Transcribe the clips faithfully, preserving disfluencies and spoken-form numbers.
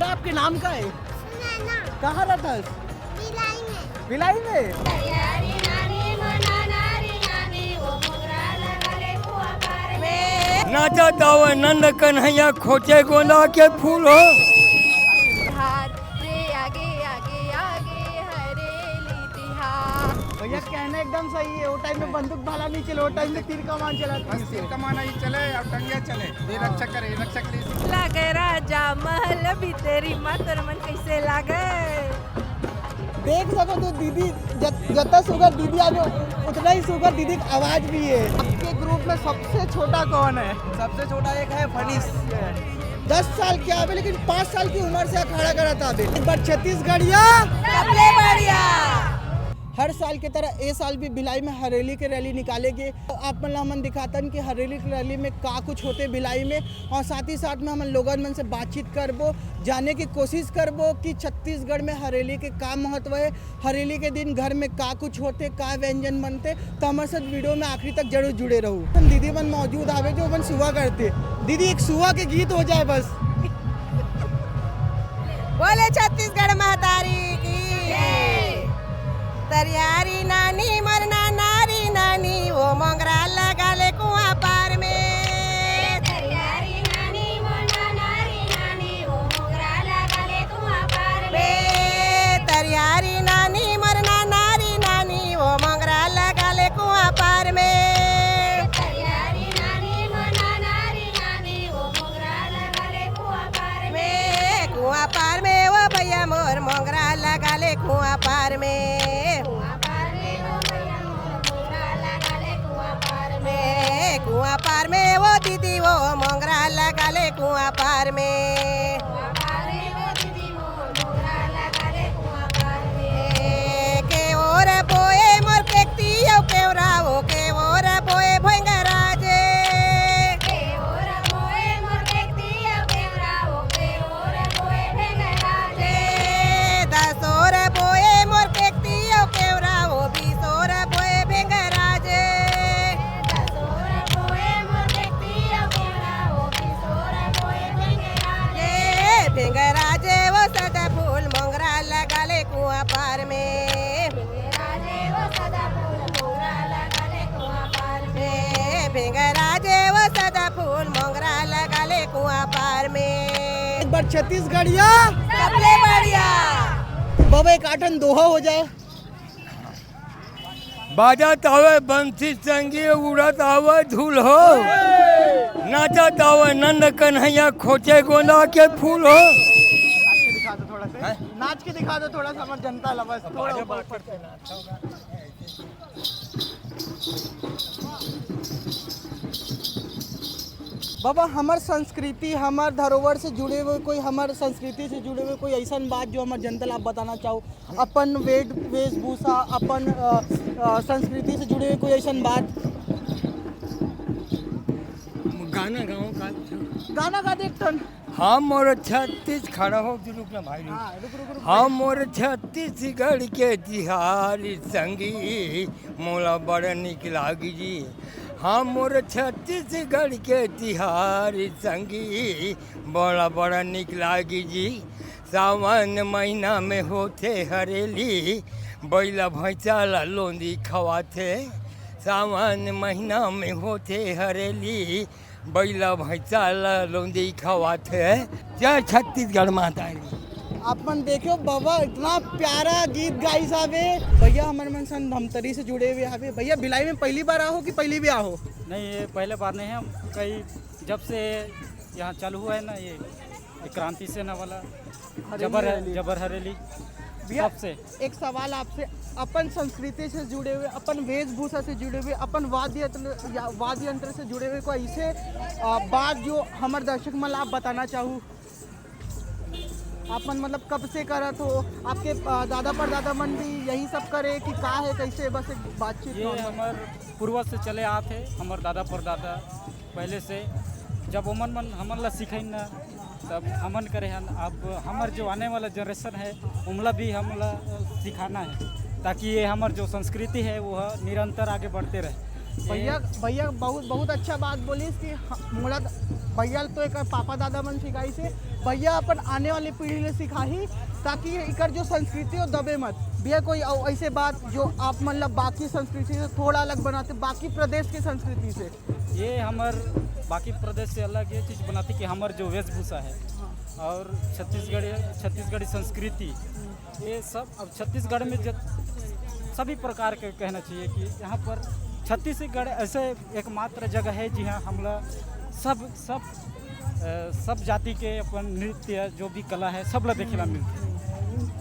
आपके नाम का है? सुनैना। कहाँ रहता है? भिलाई में। भिलाई में? नाचत आवे नंद कन्हैया, खोचे गोंदा के फूल हो। तिहार रे आगे, आगे, आगे, हरेली तिहार। भैया, कहना एकदम सही है, वो टाइम में बंदूक भाला नहीं चले, वो टाइम में तीर कमान चलाते बस थे। तीर कमान ही चले और टंगिया चले, ये रक्षक करे, ये रक्षक ले। लगे राजा महल भी तेरी माँ, तोर मन कैसे लागे? देख सको तो दीदी, जत-, जत्ता सुगर दीदी आगे, उतना ही सुगर दीदी की आवाज भी है। आपके ग्रुप में सबसे छोटा कौन है? सबसे छोटा एक है फनीस। दस साल के आवे, लेकिन पाँच साल की उम्र से अखाड़ा करत आवे। एक बार छत्तीसगढ़िया, सबले बढ़िया। हर साल की तरह ए साल भी भिलाई में हरेली के रैली निकाले गे। तो आप मन ला हमन दिखातन कि हरेली के रैली में का कुछ होते भिलाई में, और साथ ही साथ में हमन लोगन मन से बातचीत करबो, जाने की कोशिश करबो कि छत्तीसगढ़ में हरेली के का महत्व है, हरेली के दिन घर में का कुछ होते, का व्यंजन बनते। तो हमारे साथ वीडियो में आखिरी तक जरूर जुड़े रहू। हम दीदी मन मौजूद आवे जो मन सुआ करते। दीदी, एक सुआ के गीत हो जाए बस। बोले छत्तीसगढ़ महतारी की। तरियारी नानी मरना नारी नानी, वो मोंगरा लगा ले कुआं पार में। तरियारी नानी मरना नारी नानी, वो मोंगरा लगा ले कुआं पार में। तरियारी नानी मरना नारी नानी, वो मोंगरा लगा ले कुआं पार में। तरियारी नानी मरना नारी नानी, वो मोंगरा लगा ले कुआं पार में। कुआं पार में वो भैया मोर मोंगरा लगा ले कुआं पार में। कुआं पार में वो भैया मोर मोंगरा लगा ले कुआं पार में। कुआं पार में वो दीदी वो मोंगरा लगा ले कुआं पार में। कुआं पार में वो दीदी वो मोंगरा लगा ले कुआं पार में। के ओर बोए मोर केकती अउ केवरा वो के ओर बोए भोंगरा जे। के ओर बोए मोर केकती अउ केवरा वो के ओर बोए भोंगरा जे। दस ओर बोए मोर केकती अउ केवरा वो बीस ओर बोए भोंगरा जे। दस ओर बोए मोर केकती अउ केवरा वो बीस ओर बोए भोंगरा जे। भोंगरा जे वो सदा फूल मोंगरा लगा ले कुआं पार में। भोंगरा जे वो सदा फूल मोंगरा लगा ले कुआं पार में। भोंगरा जे वो सदा फूल मोंगरा लगा ले कुआं पार में। एक बार छत्तीसगढ़िया सबले बढ़िया। बाबा, एक आठन दोहा हो जाए। बाजत आवे बंसी संगी, उड़त आवे धूल हो, नाचत आवे नंद कन्हैया, खोचे गोंदा के फूल हो। नाच के दिखा दो थोड़ा सा, हैं? नाच के दिखा दो थोड़ा सा, हमारे जनता ला बस थोड़ा ऊपर ऊपर से। बाबा, हमर संस्कृति, हमर धरोहर से जुड़े हुए कोई, हमर संस्कृति से जुड़े हुए कोई ऐसन बात जो हमर जनता ला आप बताना चाहो, अपन वेद-, वेशभूषा, अपन, अ, अ, संस्कृति से जुड़े हुए कोई ऐसन बात? गाना गाओ का? गाना गा दे एक ठन। हम मोर छत्तीस, खड़ा हो, रुक ना भाई, रुक। हाँ, रुक, रुक, रुक। हम मोर छत्तीसगढ़ के तिहार संगी, मोला बड़ निक लागी जी। हम मोर छत्तीसगढ़ के तिहार संगी, बड़ा बड़ा निक लागी जी। सावन महीना में होथे हरेली, बैला भैंसा ला लोंदी खवाथे। सावन महीना में होथे हरेली, बैला भैंसा ला लोंदी खवाथे। जय छत्तीसगढ़ माता की। आप मन देखो बाबा, इतना प्यारा गीत गाइस हवे। भैया हमर मन संग धमतरी से जुड़े हुए हवे। भैया, भिलाई में पहली बार आहो कि पहली भी आहो? नहीं, ये पहले बार नहीं है। हम कई, जब से यहाँ चालू हुआ है ना ये, ये क्रांति सेना वाला हरेली, जबर, हरेली। जबर हरेली, भैया, तब से। एक सवाल आपसे, अपन संस्कृति से जुड़े हुए, अपन वेशभूषा से जुड़े हुए, अपन वाद्य यंत्र, या वाद्य यंत्र से जुड़े हुए कोई ऐसे, अ, बात जो हमर दर्शक मन ला आप बताना चाहू? आप मन मतलब कब से करत हो? आपके, अ, दादा परदादा मन भी यही सब करे कि का है, कैसे? बस एक बातचीत ये normal। हमर पूर्वज से चले आत है, हमर दादा परदादा पहले से, जब ओमन मन हमन ला सिखाइन ना, तब हमन करे हन। अब हमर जो आने वाला generation है, उमला भी हमला सिखाना है, ताकि ये हमर जो संस्कृति है, वो निरंतर आगे बढ़ते रहे। भैया, भैया बहुत, बहुत अच्छा बात बोलिस कि ह-, मोला त-, भैया तो एक पापा दादा मन सिखाइस हे, भैया अपन आने वाली पीढ़ी ले सिखाही, ताकि एकर जो संस्कृति हो दबे मत। भैया कोई अउ ऐसे बात जो आप मतलब बाकी संस्कृति से थोड़ा अलग बनाते, बाकी प्रदेश के संस्कृति से? ये हमर बाकी प्रदेश से अलग ये चीज़ बनाती कि हमर जो वेशभूषा है और छत्तीसगढ़ी, छत्तीसगढ़ी संस्कृति, ये सब अब छत्तीसगढ़ में जब सभी प्रकार के कहना चाहिए कि यहाँ पर छत्तीसगढ़ ऐसे एकमात्र जगह है जहाँ हमला सब सब अ, सब जाति के अपन नृत्य जो भी कला है सब ला देखे ला मिलथे।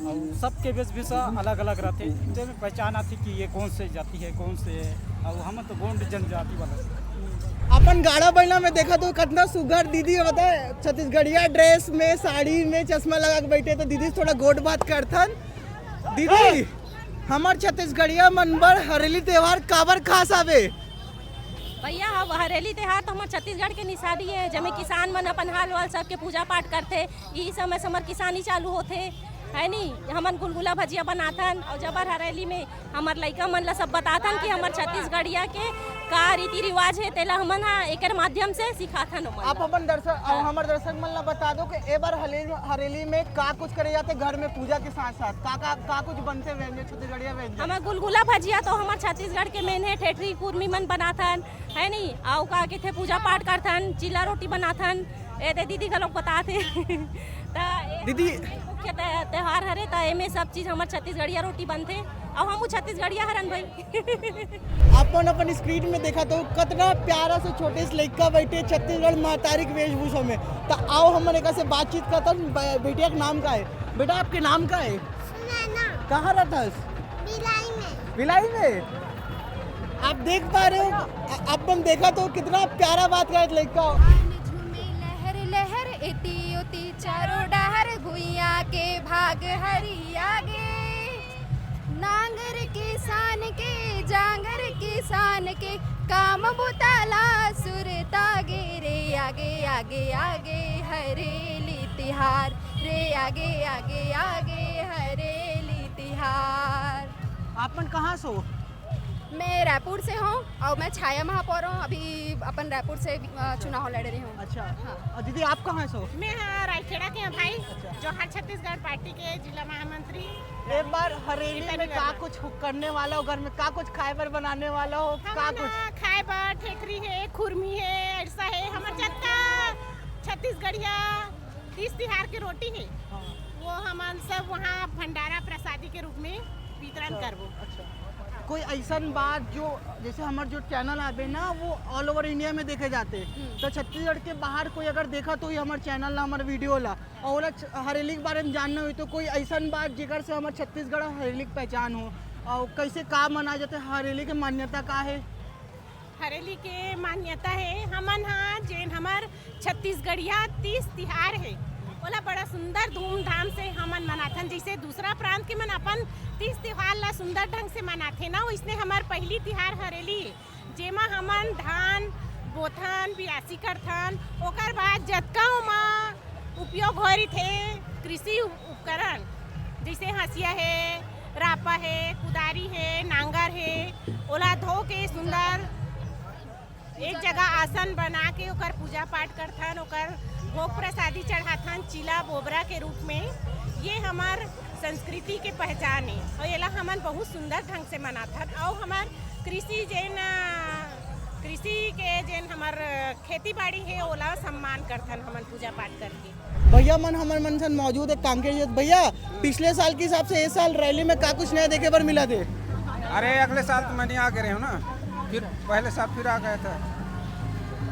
और सबके वेशभूषा अलग अलग रहथे, इतने में पहचान आथे कि ये कौन से जाति है, कौन से है। और हम तो गोंड जनजाति वाला। अपन गाड़ा बइला में देखा तो कितना सुघर दीदी होता है, छत्तीसगढ़िया ड्रेस में, साड़ी में, चश्मा लगा के बैठे। तो दीदी से थोड़ा गोठ बात करथन। दीदी, हमर छत्तीसगढ़िया मन बर हरेली त्योहार काबर खास आवे? भैया, हम हरेली त्योहार तो हमर छत्तीसगढ़ के निशानी है, जेमे किसान मन अपन हल वल सबके पूजा पाठ करथे। ई समय से हमर किसानी चालू होथे, है नी? हमन गुलगुला भजिया बनाथन और जबर हरेली में हमर लइका मन ला सब बताथन कि हमर छत्तीसगढ़िया के का रीति रिवाज है, तेला हमन हा एकर माध्यम से सिखाथन ओमन आप ला। अपन दर्शक और हाँ। हमर दर्शक मन ला बता दो कि ए बार हरेली, हरेली में का कुछ करे जाथे घर में पूजा के साथ साथ का का, का कुछ बनथे व्यंजन, छत्तीसगढ़िया व्यंजन? हमर गुलगुला भजिया तो हमर छत्तीसगढ़ के मेन है, ठेठरी कुरमी मन बनाथन, है नी? अउ का कथे पूजा पाठ करथन, चीला रोटी बनाथन, ए दे दीदी घलोक बताथे। त ए दीदी मुख्य त्य-, त्योहार हरे, त एमे सब चीज हमर छत्तीसगढ़िया रोटी बनथे, अउ हमू छत्तीसगढ़िया हरन भाई। अपन अपन स्क्रीन में देखा तो कितना प्यारा से छोटे से लइका बैठे छत्तीसगढ़ महतारी के वेशभूषा में। त आओ हमन एकर से बातचीत करतन। ब-, बेटिया के नाम का है? बेटा, आपके नाम का है? सुनैना। कहाँ रहता है? भिलाई में। भिलाई में? आप देख पा रहे हो, अ-, अपन देखा तो कितना प्यारा बात करत लइका। आन झूमे लहर लहर, एती ओती चारों डहर, भुइयां के भाग हरिया गे। नांगर किसान के, जांगर किसान के, काम बुता ला सुरता गे रे। आगे आगे आगे हरेली तिहार रे, आगे आगे आगे हरेली तिहार। आप मन कहाँ से हो? मैं रायपुर से हूँ और मैं छाया महापौर हूँ। अभी अपन रायपुर से अ, चुनाव लड़ रही हूँ। अच्छा। हाँ। और दीदी, आप कहाँ से हो? मैं हाँ, रायखेड़ा के हैं भाई, अच्छा। जोहार छत्तीसगढ़ पार्टी के जिला महामंत्री। एक बार हरेली में का कुछ करने वाला हो, घर में का कुछ खाए बर बनाने वाला हो, का कुछ? खाए बर ठेठरी है, खुरमी है, ऐसा है, हमर जत्ता छत्तीसगढ़िया तीज तिहार के रोटी है, हाँ। वो हमन सब वहाँ भंडारा प्रसादी के रूप में वितरण अच्छा, करबो। अच्छा। कोई ऐसन बात जो, जैसे हमर जो चैनल आबे ना, वो ऑल ओवर इंडिया में देखे जाते, हम्म। तो छत्तीसगढ़ के बाहर कोई अगर देखा तो ये हमर चैनल ला, हमर वीडियो ला, और ओला छ-, हरेली के बारे में जानना हुई तो कोई ऐसन बात जेकर से हमर छत्तीसगढ़ हरेली की पहचान हो, और कैसे का मनाए जाते, हरेली के मान्यता का है? हरेली के मान्यता है, हमन हा जेन हमर छत्तीसगढ़िया तीज तिहार है, ओला बड़ा सुंदर धूमधाम से हमन मनाथन। जैसे दूसरा प्रांत के मन अपन तीज तिहार ला सुंदर ढंग से मनाथे ना, वैसने हमर पहली तिहार हरेली है, जेमा हमन धान बोथन, बियासी करथन, ओकर बाद जतका ओमा उपयोग होए रहिथे कृषि उपकरण, जैसे हंसिया है, रापा है, कुदारी है, नांगर है, ओला धो के सुंदर एक जगह आसन बना के ओकर पूजा पाठ करथन, ओकर भोग प्रसादी चढ़ाथन चीला बोबरा के रूप में। ये हमर संस्कृति के पहचान है और एला हमन बहुत सुंदर ढंग से मनाथन। और हमर कृषि जेन, अ, कृषि के जेन हमर खेती बाड़ी है, ओला सम्मान करथन हमन पूजा पाठ करके। भैया मन हमर मन सन मौजूद है कांकेर जी। भैया, पिछले साल के हिसाब से इस साल रैली में का कुछ नया देखे बर मिला थे? अरे, अगले साल तो मैं नहीं आ गए रहे हूँ ना, फिर पहले साल फिर आ गया था।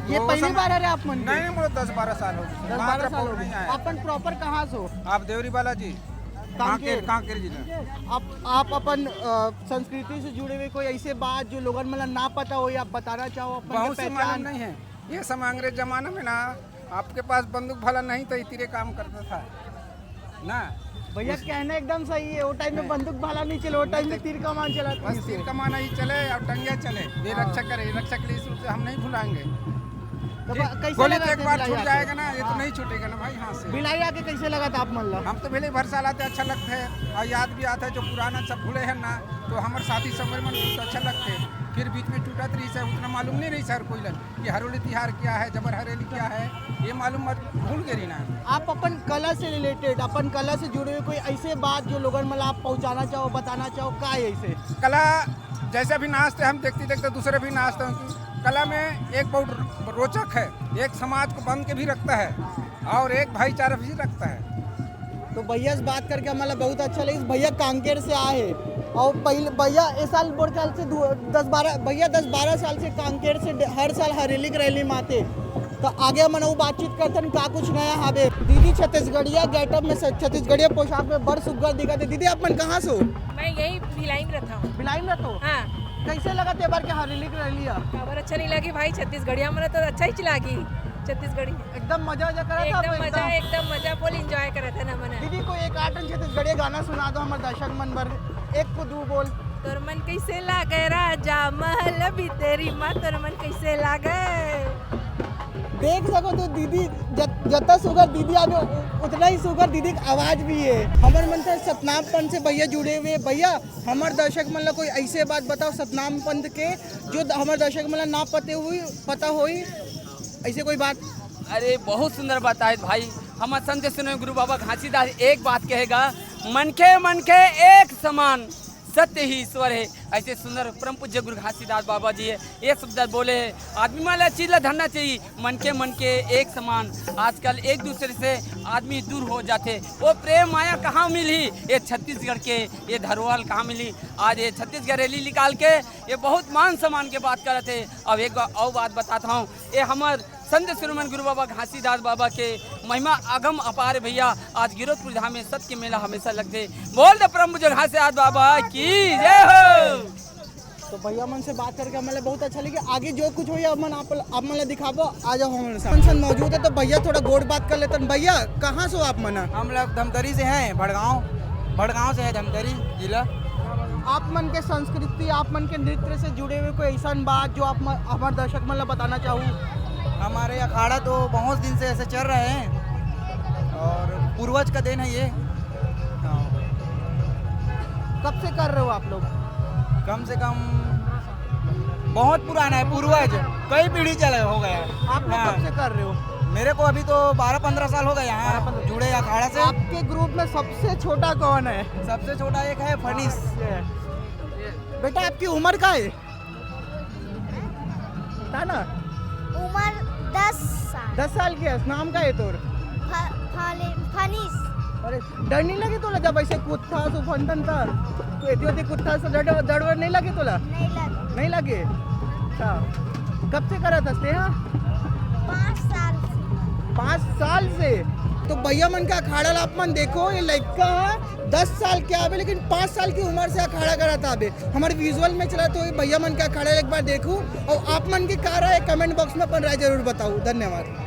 ये तो पहली समय बार आ रहे आप मन के? नहीं, नहीं, मतलब दस बारह साल हो गए। दस बारह साल हो गए। नहीं आया। अपन प्रॉपर कहाँ से हो? आप देवरी बालाजी, कांकेर। कांकेर, कांकेर जिला। आप, आप अपन, अ, संस्कृति से जुड़े हुए कोई ऐसे बात जो लोगन मन ला ना पता हो या बताना चाहो अपन बहुत सी मालूम पहचान? नहीं है। ये समय अंग्रेज जमाना में ना, आपके पास बंदूक भाला नहीं तो इतरे काम करता था ना। भैया, उस कहना एकदम सही है, वो टाइम में नहीं। बंदूक भाला नहीं चले, वो टाइम में नहीं। तीर कमान चलाते बस थे। तीर कमान ही चले और टंगिया चले, ये हाँ। रक्षा करे, रक्षा के लिए इस रूप से हम नहीं भुलाएंगे। तो जी, ब-, कैसे गोली तो लगा एक था बार भिलाई छूट आके? जाएगा ना, ये तो हाँ। नहीं छूटेगा ना भाई, हाँ से। भिलाई आके कैसे लगा था आप मन ला? हम तो भिलाई हर साल आते, अच्छा लगता है और याद भी आता है, जो पुराना सब भूले हैं ना, तो हमर साथी संगवारी मन बहुत अच्छा लगते हैं। फिर बीच में टूटत रहिस हे, उतना मालूम नहीं रहिस हे हर कोई ला कि हरोली तिहार क्या है, जबर हरेली क्या है, ये मालूम मत, भूल गे रहिन हे। आप अपन कला से related, अपन कला से जुड़े हुए कोई ऐसे बात जो लोगन मन ला आप पहुँचाना चाहो, बताना चाहो, का है ऐसे? कला जैसे अभी नाचते हम देखते देखते दूसरे भी नाचते हैं। कला में एक बहुत रोचक है, एक समाज को बांध के भी रखता है और एक भाईचारा भी रखता है। तो भैया से बात करके हमला बहुत अच्छा लगिस। भैया कांकेर से आए हे और पहले भैया ए साल मोर ख्याल से दू-, दस बारह, भैया दस बारह साल से कांकेर से डे-, हर साल हरेली के रैली में आते। तो आगे हमन अउ बातचीत करथन का कुछ नया हावे। दीदी छत्तीसगढ़िया getup में, छत्तीसगढ़िया पोशाक में बड़ सुग्घर दिखत हे। दीदी आप मन कहाँ से हो? मैं यही भिलाई में रहता हूँ। भिलाई में रहते हो? हाँ। कैसे लगत हे ए बार के हरेली के रैली हे? काबर अच्छा नहीं लगी भाई, छत्तीसगढ़िया मन तो अच्छा ही लागी छत्तीसगढ़ी। एकदम मजा वजा करत हे आप एकदम एकदम? मजा, एकदम मजा, full enjoy करत हे ना मन। दीदी कोई एक आठ छत्तीसगढ़िया गाना सुना दो हमर दर्शक मन बर, एक को दू बोल। तोर मन कैसे लागे राजा महल भी तेरी माँ, तोर मन कैसे लागे? देख सको तो दीदी जत-, जतना सुघर दीदी आगे उ-, उतना ही सुघर दीदी के आवाज भी है। हमर मन से सतनाम पंथ से भैया जुड़े हुए। भैया हमर दर्शक मन ला कोई ऐसे बात बताओ सतनाम पंथ के जो द-, हमर दर्शक मन ला ना पते हुई, पता होई ऐसे कोई बात। अरे बहुत सुंदर बात है भाई। हमर संत सुने गुरु बाबा घासीदास एक बात कहेगा, "मनखे मनखे एक समान, सत्य ही ईश्वर है।" ऐसे सुंदर परम पूज्य गुरु घासीदास बाबा जी है, ये शब्द बोले है। आदमी मन ला चीज ला धरना चाहिए, मनखे मनखे एक समान। आजकल एक दूसरे से आदमी दूर हो जाते, वो प्रेम माया कहाँ मिलही? ये छत्तीसगढ़ के ये धरोहर कहाँ मिलही? आज ये छत्तीसगढ़ रैली निकाल के ये बहुत मान सम्मान के बात करत हे। अब एक बा-, अउ बात बताता हूँ, ये हमर संत शिरोमणि गुरु बाबा घासीदास बाबा के महिमा अगम अपार हे भैया। आज गिरौदपुर धाम में सत के मेला हमेशा लगथे। बोल दे परम पूज्य घासीदास बाबा की जय हो। तो भैया मन से बात करके हमला बहुत अच्छा लगे। आगे जो कुछ होई आप मन, आप, आप मन ला दिखाबो, आ जाओ हमर साथ। मन सन मौजूद है तो भैया थोड़ा गोठ बात कर लेते हैं। भैया कहाँ से हो आप मन? हम लोग धमतरी से हैं, भड़गांव, भड़गांव से है धमतरी जिला। आप मन के संस्कृति, आप मन के नृत्य से जुड़े हुए कोई ऐसा बात जो आप म-, हमारे दर्शक मन ला बताना चाहू? हमारे अखाड़ा तो बहुत दिन से ऐसे चल रहे हैं और पूर्वज का देन है ये। हाँ। कब से कर रहे हो आप लोग? कम से कम बहुत पुराना है, पूर्वज, कई पीढ़ी चले हो गया है। आप लोग हाँ। कब से कर रहे हो? मेरे को अभी तो बारह पंद्रह साल हो गए यहाँ बारह पंद्रह। जुड़े अखाड़ा से। आपके ग्रुप में सबसे छोटा कौन है? सबसे छोटा एक है फनीस। ये। बेटा, आपकी उम्र का है? बता ना। उम्र दस साल। दस साल की है। नाम का है तोर? फ-, फले-, फनीस। अरे, डर नहीं लगे तोला जब ऐसे कुत्ता से फंटन था? तो एती ओती कुत्ता से डर, डर वर नहीं लगे तोला? नहीं लगे। नहीं लगे? अच्छा। कब से करत हस ते, हाँ? पाँच साल से। पाँच साल से? तो भैया मन के अखाड़ा ला आप मन देखो, ये लइका है, दस साल के आवे, लेकिन पाँच साल की उम्र से अखाड़ा करत आवे। हमारे विजुअल में चला तो ये भैया मन के अखाड़ा एक बार देखो, और आप मन के का राय है, कमेंट बॉक्स में अपन राय जरूर बताओ। धन्यवाद।